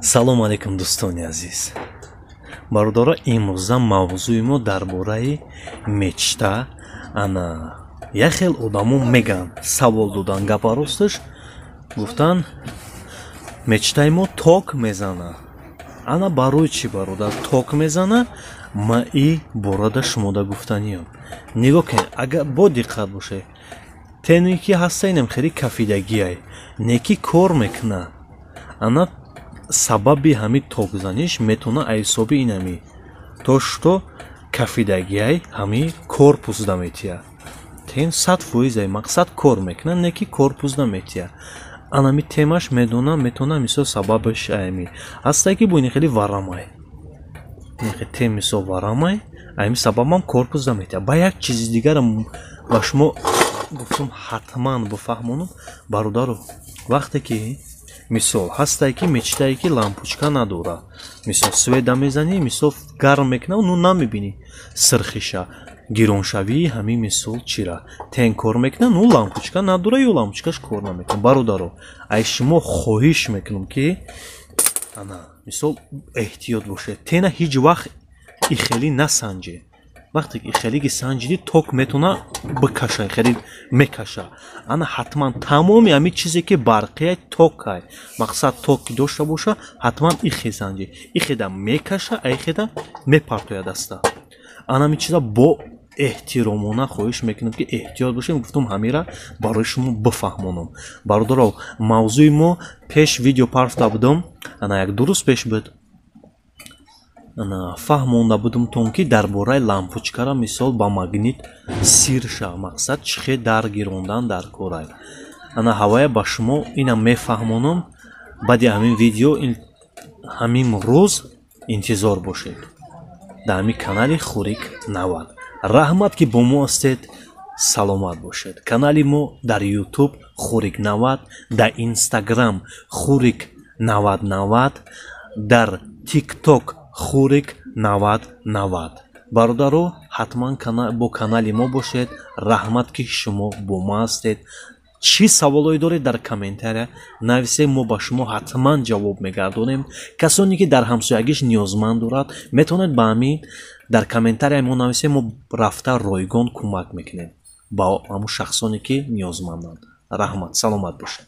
Салому алейкум, дӯстони азиз, бародаро. Имрӯза мавзӯи мо дар бораи мечта. Ана як хел одамо меган, савол додан, гапа росташ гуфтан: мечтаи мо ток мезана. Ана барои чӣ, бародар, ток мезана? Ма и борада шумода гуфтаниям. Нигоҳ кунед, агар бо диққат бошед, тене ки ҳаста, инам хеле кафидагиай, неки кор мекуна. Ана сабаби ҳами токзаниш метавона ҳисоби инами то что кафидагиай, ҳами корпус наметия. Тен 100%-ай, мақсад, кор мекуна, не ки корпус наметия. Анами темаш медона, метавона мисол сабабаш аями ҳастае, ки бо ини хеле варамай, тем мисол варамай, аями сабабам корпус наметия. Ба як чизи дигарам ба шумо гуфтум, ҳатман бифаҳмонам, бародаро. Вақте ки мисол ҳастае, ки мечтае, ки лампочка надора, мисол света мезанӣ, мисол гарм мекуна, ну намебинӣ сирхиша, гироншавии ҳамин мисол чира. Тен кор мекуна, ну лампочка надора ё лампочкаш кор намекуна. Бародаро, ай шумо хоҳиш мекунам, ки ана мисол эҳтиёт бошед. Тена ҳеҷ вақт ихелӣ насанҷед. Вақте ки хеле ки санҷидӣ, ток метавона бикаша, хеле мекаша. Ана ҳатман тамоми ҳамин чизе ки барқия, токай, мақсад, ток ки дошта боша, ҳатман ихе санҷӣ. Ихеда мекаша, а ихеда мепартояд даста. Ана ҳамин чиза бо эҳтиромона хоҳиш мекунам, ки эҳтиёт бошем. Гуфтум, ҳамира барои шумо бифаҳмонам. Бародаро, мавзӯи мо пеш видео парфта будам, ана як 2 рӯз пеш буд, фаҳмонда будумтон, ки дар бораи лампочкара мисол ба магнит сир ша, мақсад, чӣ хел дар гирондан дар корай. Ана ҳавая ба шумо инам мефаҳмонам. Баъди ҳамин видео, ҳамин рӯз интизор бошед дар ҳамин канали Хурик 90. Раҳмат, ки бо мо ҳастед, саломат бошед. Канали мо дар Ютуб Хурик 90, дар Инстаграм Хурик 90 90, дар Тикток Хурик 90 90. Бародаро, ҳатман бо канали мо бошед. Раҳмат, ки шумо бо мо ҳастед. Чӣ саволое доред, дар комментария нависед, мо ба шумо ҳатман ҷавоб мегардонем. Касоне ки дар ҳамсоягиш ниёзманд дорад, метавонед ба ҳамин дар комментария мо нависед, мо рафта ройгон кӯмак мекунем ба ҳамун шахсоне, ки ниёзманданд. Раҳмат, саломат бошед.